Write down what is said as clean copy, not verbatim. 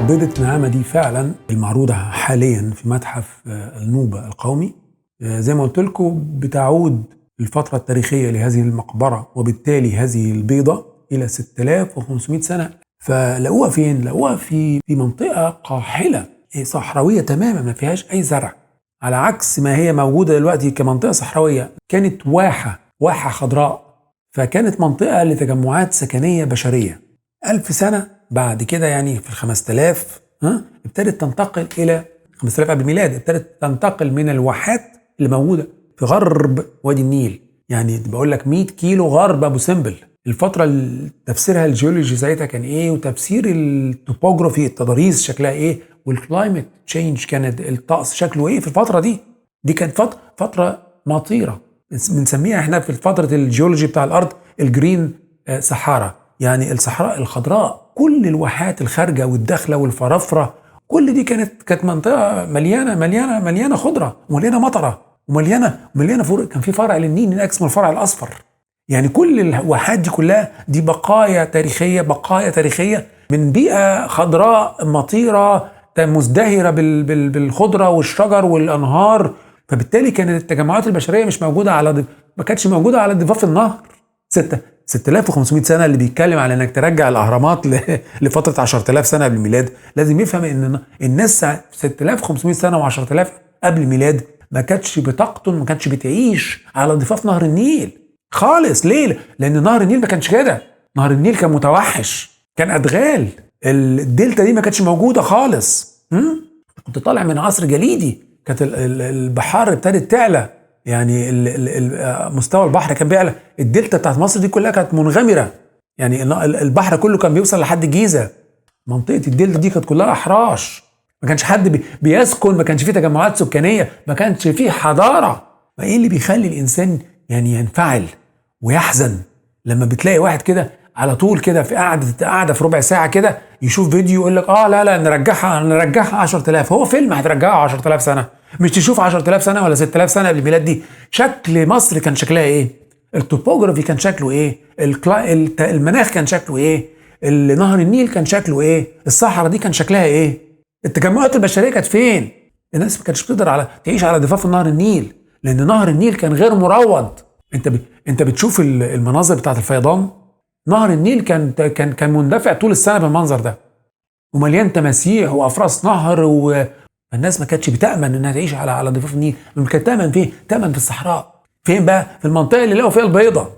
بيضة النعامة دي فعلا المعروضة حاليا في متحف النوبة القومي، زي ما قلت لكم بتعود الفترة التاريخية لهذه المقبرة وبالتالي هذه البيضة إلى 6500 سنة. فلقوها فين؟ لقوها في منطقة قاحلة صحراوية تماما، ما فيهاش أي زرع، على عكس ما هي موجودة دلوقتي كمنطقة صحراوية. كانت واحة خضراء، فكانت منطقة لتجمعات سكنية بشرية. 1000 سنة بعد كده، يعني في 5000، ابتدت تنتقل إلى 5000 قبل الميلاد، ابتدت تنتقل من الواحات اللي موجودة في غرب وادي النيل، يعني بقول لك 100 كيلو غرب أبو سمبل. الفترة اللي تفسيرها الجيولوجي ساعتها كان ايه، وتفسير ال topography التضاريس شكلها ايه، وال climate change كانت الطقس شكله ايه في الفترة دي. دي كانت فترة مطيرة، بنسميها احنا في فترة الجيولوجي بتاع الأرض ال green Sahara، يعني الصحراء الخضراء. كل الواحات الخارجة والداخلة والفرافرة، كل دي كانت منطقة مليانة مليانة مليانة خضرة، ومليانة مطرة، ومليانة مليانة فروع. كان في فرع للنيل هناك اسمه الفرع الأصفر. يعني كل الواحات دي كلها دي بقايا تاريخية، بقايا تاريخية من بيئة خضراء مطيرة مزدهرة بالخضرة والشجر والأنهار. فبالتالي كانت التجمعات البشرية مش موجودة على ما كانتش موجودة على ضفاف النهر. 6500 سنة. اللي بيتكلم على انك ترجع الاهرامات لفترة 10000 سنة قبل الميلاد لازم يفهم ان الناس 6500 سنة و10000 قبل الميلاد ما كانتش بتقطن، ما كانتش بتعيش على ضفاف نهر النيل خالص. ليه؟ لان نهر النيل ما كانش كده، نهر النيل كان متوحش، كان ادغال، الدلتا دي ما كانتش موجودة خالص. كنت طالع من عصر جليدي، كانت البحار ابتدت تعلى، يعني مستوى البحر كان بيعلى. الدلتا بتاعت مصر دي كلها كانت منغمره، يعني البحر كله كان بيوصل لحد الجيزة. منطقة الدلتا دي كانت كلها احراش، ما كانش حد بيسكن، ما كانش فيه تجمعات سكانية، ما كانش فيه حضارة. ما ايه اللي بيخلي الانسان يعني ينفعل ويحزن لما بتلاقي واحد كده على طول كده في قاعدة في ربع ساعة كده يشوف فيديو يقول لك لا لا نرجعها 10000. هو فيلم هترجعها 10000 سنة؟ مش تشوف 10000 سنة ولا 6000 سنة قبل الميلاد دي شكل مصر كان شكلها ايه، ال topography كان شكله ايه، المناخ كان شكله ايه، نهر النيل كان شكله ايه، الصحراء دي كان شكلها ايه، التجمعات البشرية كانت فين. الناس ما كانتش بتقدر على تعيش على ضفاف نهر النيل لان نهر النيل كان غير مروض. انت بتشوف المناظر بتاعت الفيضان، نهر النيل كان مندفع طول السنة بالمنظر ده، ومليان تماسيح وافراس نهر، والناس ما كانتش بتامن انها تعيش على ضفاف النيل. ما كانت تامن فين؟ تامن في الصحراء. فين بقى؟ في المنطقة اللي لقوا فيها البيضة.